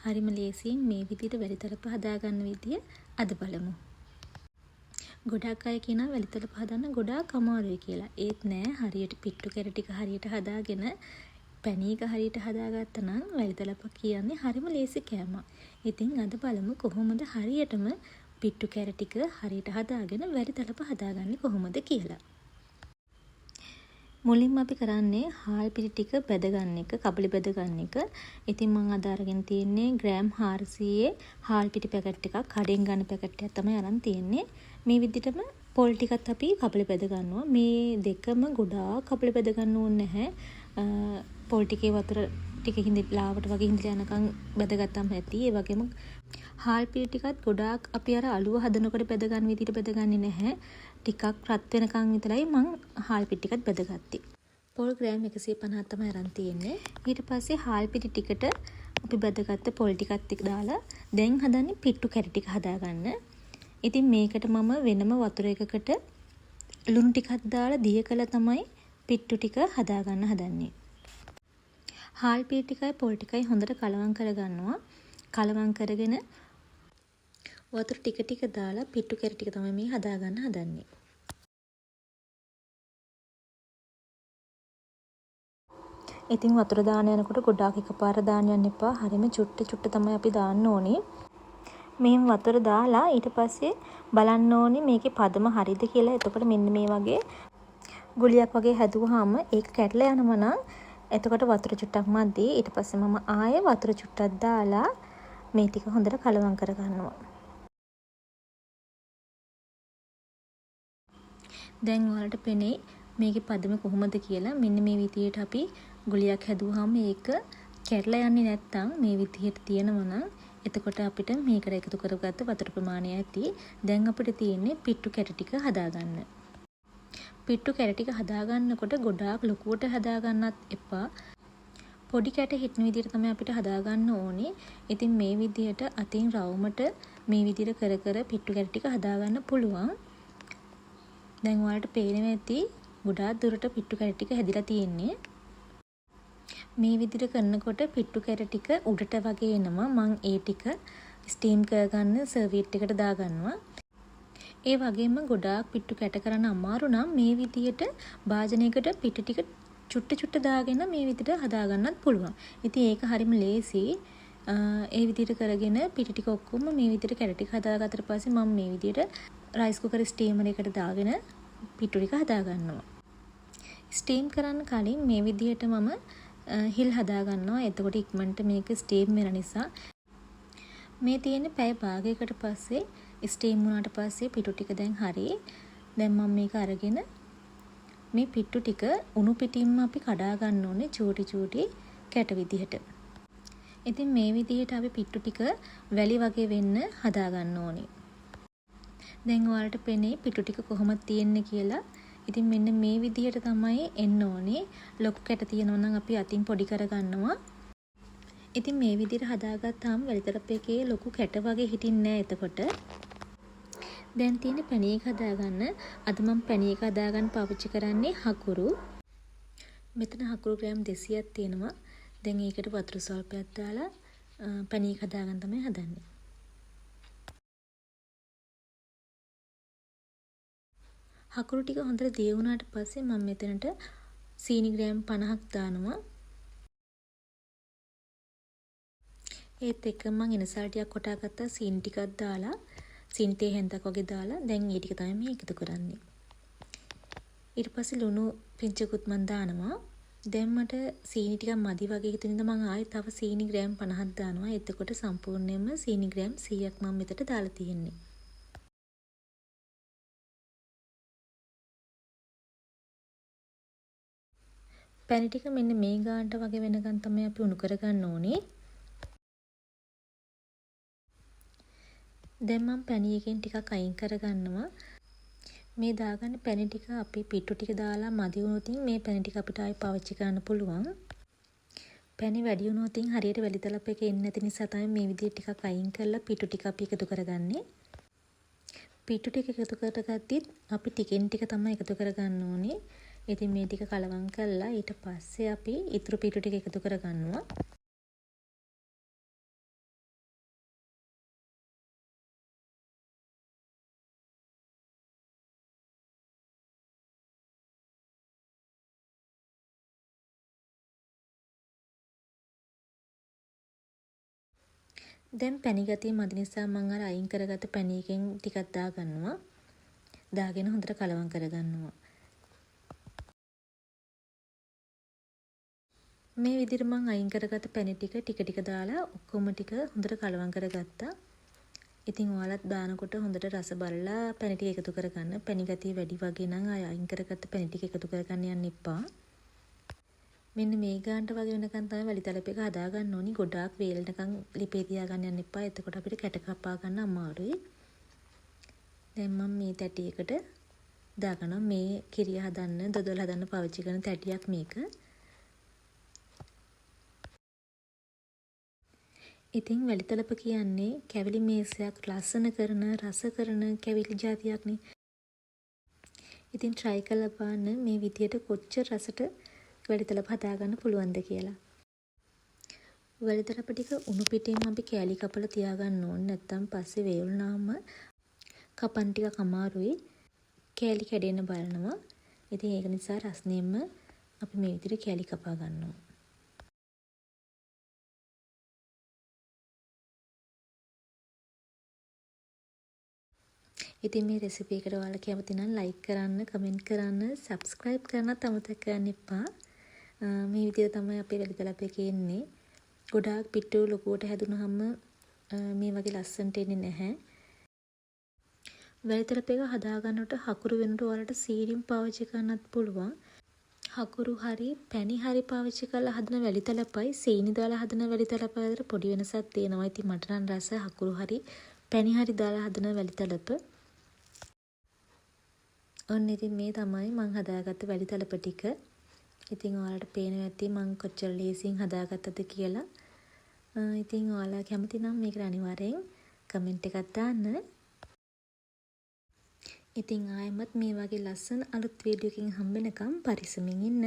හරිම ලේසියෙන් මේ විදිහට වැලිතලප හදාගන්න විදිය අද බලමු. ගොඩක් අය කියනවා වැලිතලප හදන්න ගොඩාක් අමාරුයි කියලා. ඒත් නෑ, හරියට පිට්ටු කැර ටික හරියට හදාගෙන පැණි එක හරියට හදාගත්තා නම් වැලිතලප කියන්නේ හරිම ලේසි කෑමක්. ඉතින් අද බලමු කොහොමද හරියටම පිට්ටු කැර ටික හරියට හදාගෙන වැලිතලප හදාගන්නේ කොහොමද කියලා. මුලින්ම අපි කරන්නේ හාල් පිටි ටික බැද ගන්න එක, කබලි බැද ගන්න එක. ඉතින් මං අද අරගෙන තියෙන්නේ ග්‍රෑම් 400 හාල් පිටි පැකට් එකක්. කඩෙන් ගන්න පැකට් එකක් තමයි අරන් තියෙන්නේ. මේ විදිහටම පොල් ටිකත් අපි කබලි බැද ගන්නවා. මේ දෙකම ගොඩාක් කබලි බැද ගන්න ඕනේ නැහැ. පොල් ටිකේ වතුර ටික හිඳිලාවට වගේ හිඳිලා යනකම් බැදගත්තම ඇති. ඒ වගේම හාල් පිටි ටිකත් ගොඩාක් අපි අර අලුව හදනකොට බැද ගන්න විදිහට බැදගන්නේ නැහැ. ටිකක් රත් වෙනකන් විතරයි මං හාල් පිටි ටිකත් බැදගත්තේ. පොල් ග්‍රෑම් 150 තමයි අරන් තියෙන්නේ. ඊට පස්සේ හාල් පිටි ටිකට අපි බැදගත්ත පොල් ටිකත් එක්ක දාලා දැන් හදන්නේ පිට්ටු කැටි ටික හදාගන්න. ඉතින් මේකට මම වෙනම වතුර එකකට ලුණු ටිකක් දාලා දිය කළා තමයි පිට්ටු ටික හදාගන්න හදන්නේ. හාල් පිටි ටිකයි පොල් ටිකයි හොඳට කලවම් කරගන්නවා. කලවම් කරගෙන වතුර ටික ටික දාලා පිට්ටු කැරි ටික තමයි මේ හදාගන්න හදන්නේ. ඉතින් වතුර දාන යනකොට ගොඩාක් එකපාර දාන්න යන්න එපා. හරිම චුට්ට චුට්ට තමයි අපි දාන්න ඕනේ. මෙහෙම වතුර දාලා ඊට පස්සේ බලන්න ඕනේ මේකේ පදම හරිද කියලා. එතකොට මෙන්න මේ වගේ ගුලියක් වගේ හැදුවාම ඒක කැඩලා යනවා නම් එතකොට වතුර චුට්ටක් මදි. ඊට පස්සේ මම ආයෙ වතුර චුට්ටක් දාලා මේ ටික හොඳට කලවම් කරගන්නවා. දැන් ඔයාලට පෙනෙයි මේකේ පදම කොහොමද කියලා. මෙන්න මේ විදියට අපි ගුලියක් හැදුවාම ඒක කැඩලා යන්නේ නැත්තම් මේ විදියට තියෙනවා නම් එතකොට අපිට මේකට එකතු කරගත්ත වතුර ප්‍රමාණය ඇති. දැන් අපිට තියෙන්නේ පිට්ටු කැට ටික හදාගන්න. පිට්ටු කැට ටික හදාගන්නකොට ගොඩාක් ලොකුවට හදාගන්නත් එපා. පොඩි කැට හිටන විදියට තමයි අපිට හදාගන්න ඕනේ. ඉතින් මේ විදියට අතින් රවුමට මේ විදියට කර කර පිට්ටු කැට ටික හදාගන්න පුළුවන්. දැන් ඔයාලට පේනවා ඇති ගොඩාක් දුරට පිට්ටු කැට ටික හැදිලා තියෙන්නේ. මේ විදිහට කරනකොට පිට්ටු කැට ටික උඩට වගේ එනවා. මං ඒ ටික ස්ටීම් කරගන්න සර්විට් එකට දාගන්නවා. ඒ වගේම ගොඩාක් පිට්ටු කැට කරන්න අමාරු නම් මේ විදිහට භාජනයකට පිටි ටික චුට්ට චුට්ට දාගෙන මේ විදිහට හදාගන්නත් පුළුවන්. ඉතින් ඒක හරිම ලේසි. ඒ විදිහට කරගෙන පිටි ටික ඔක්කොම මේ විදිහට කැට ටික හදාගත්තට පස්සේ මම මේ විදිහට රයිස් කුකර් ස්ටීමර් එකට දාගෙන පිට්ටු ටික හදාගන්නවා. ස්ටීම් කරන්න කලින් මේ විදිහට මම හිල් හදාගන්නවා. එතකොට ඉක්මනට මේක ස්ටීම් වෙන නිසා. මේ තියෙන්නේ පැය භාගයකට පස්සේ ස්ටීම් වුණාට පස්සේ පිටු ටික දැන් හරි. දැන් මම මේක අරගෙන මේ පිට්ටු ටික උණු පිටින්ම අපි කඩා ගන්න ඕනේ චූටි චූටි කැට විදිහට. ඉතින් මේ විදිහට අපි පිට්ටු ටික වැලි වගේ වෙන්න හදා ගන්න ඕනේ. දැන් ඔයාලට පෙනේ පිටු ටික කොහොමද තියෙන්නේ කියලා. ඉතින් මෙන්න මේ විදිහට තමයි එන්න ඕනේ. ලොකු කැට තියෙනවා නම් අපි අතින් පොඩි කරගන්නවා. ඉතින් මේ විදිහට හදාගත්තාම වැලිතලප එකේ ලොකු කැට වගේ හිටින්නේ නෑ එතකොට. දැන් තියෙන්නේ පැණි එක හදාගන්න. අද මම පැණි එක හදාගන්න පාවිච්චි කරන්නේ හකුරු. මෙතන හකුරු ග්‍රෑම් 200ක් තියෙනවා. දැන් ඒකට වතුර ස්වල්පයක් දාලා පැණි එක හදාගන්න තමයි හදන්නේ. හකුරු ටික හොඳට දිය වුණාට පස්සේ මම මෙතනට සීනි ග්‍රෑම් 50ක් දානවා. ඒත් එක්කම මං එනසාල් ටිකක් කොටා ගත්තා සීනි ටිකක් දාලා, සීනි තේ හැන්දක් වගේ දාලා දැන් ඒ ටික තමයි මේ එකතු කරන්නේ. ඊට පස්සේ ලුණු පිංචකුත් මං දානවා. දැන් මට සීනි ටිකක් මදි වගේ හිතුන හින්දා මං ආයෙ තව සීනි ග්‍රෑම් 50ක් දානවා. එතකොට සම්පූර්ණයෙන්ම සීනි ග්‍රෑම් 100ක් මං මෙතට දාලා තියෙන්නේ. පැණි ටික මෙන්න මේ ගානට වගේ වෙනකන් තමයි අපි උණු කරගන්න ඕනේ. දැන් මං පැණි එකෙන් ටිකක් අයින් කරගන්නවා. මේ දාගන්න පැණි ටික අපි පිට්ටු ටික දාලා මදි වුණොත් මේ පැණි ටික අපිට ආයෙ පාවිච්චි කරන්න පුළුවන්. පැණි වැඩි වුණොත් හරියට වැලිතලප එක එන්නේ නැති නිසා තමයි මේ විදිහට ටිකක් අයින් කරලා පිට්ටු ටික අපි එකතු කරගන්නේ. පිට්ටු ටික එකතු කරගද්දිත් අපි ටිකෙන් ටික තමයි එකතු කරගන්න ඕනේ. ඉතින් මේ ටික කලවම් කරලා ඊට පස්සේ අපි ඉතුරු පිට්ටු ටික එකතු කරගන්නවා. දැන් පැණි ගතිය මදි නිසා මං අර අයින් කරගත්ත පැණි එකෙන් ටිකක් දාගන්නවා. දාගෙන හොඳට කලවම් කරගන්නවා. මේ විදිහට මං අයින් කරගත්ත පැණි ටික ටික ටික දාලා ඔක්කොම ටික හොඳට කලවම් කරගත්තා. ඉතින් ඔයාලත් දානකොට හොඳට රස බලලා පැණි ටික එකතු කරගන්න. පැණි ගතිය වැඩි වගේ නම් ආය අයින් කරගත්ත පැණි ටික එකතු කරගන්න යන්න එපා. මෙන්න මේ ගානට වගේ වෙනකන් තමයි වැලිතලප එක හදාගන්න ඕනි. ගොඩාක් වේලෙනකන් ලිපේ තියාගන්න යන්න එපා. එතකොට අපිට කැට කපා ගන්න අමාරුයි. දැන් මම මේ තැටියකට දාගන්නවා. මේ කිරිය හදන්න, දොදොල් හදන්න පාවිච්චි කරන තැටියක් මේක. ඉතින් වැලිතලප කියන්නේ කැවිලි මේසයක් ලස්සන කරන, රස කරන කැවිලි ජාතියක්නේ. ඉතින් try කරලා බලන්න මේ විදියට කොච්චර රසට වැලිතලප හදාගන්න පුළුවන්ද කියලා. වැලිතලප ටික උණු පිටින් අපි කෑලි කපලා තියාගන්න ඕනේ. නැත්තම් පස්සේ වේලුනාම කපන්න ටිකක් අමාරුයි. කෑලි කැඩෙන්න බලනවා. ඉතින් ඒක නිසා රස්නෙම්ම අපි මේ විදිහට කෑලි කපා ගන්නවා. ඉතින් මේ රෙසිපි එකට ඔයාලා කැමති නම් ලයික් කරන්න, කමෙන්ට් කරන්න, සබ්ස්ක්‍රයිබ් කරන්නත් අමතක කරන්න එපා. මේ විදිහට තමයි අපේ වැලිතලප එක එන්නේ. ගොඩාක් පිට්ටු ලොකුවට හැදුනහම මේ වගේ ලස්සනට එන්නේ නැහැ. වැලිතලප එක හදාගන්නකොට හකුරු වෙනකොට ඔයාලට සීනින් පාවිච්චි කරන්නත් පුළුවන්. හකුරු හරි පැණි හරි පාවිච්චි කරලා හදන වැලිතලපයි සීනි දාලා හදන වැලිතලපයි අතර පොඩි වෙනසක් තියෙනවා. ඉතින් මට නම් රස හකුරු හරි පැණි හරි දාලා හදන වැලිතලප. ඔන්න ඉතින් මේ තමයි මං හදාගත්ත වැලිතලප ටික. ඉතින් ඔයාලට පේනවා ඇති මං කොච්චර ලේසියෙන් හදාගත්තද කියලා. ඉතින් ඔයාලා කැමති නම් මේකට අනිවාර්යෙන් කමෙන්ට් එකක් දාන්න. ඉතින් ආයෙමත් මේ වගේ ලස්සන අලුත් වීඩියෝ එකකින් හම්බ වෙනකම් පරිස්සමින් ඉන්න.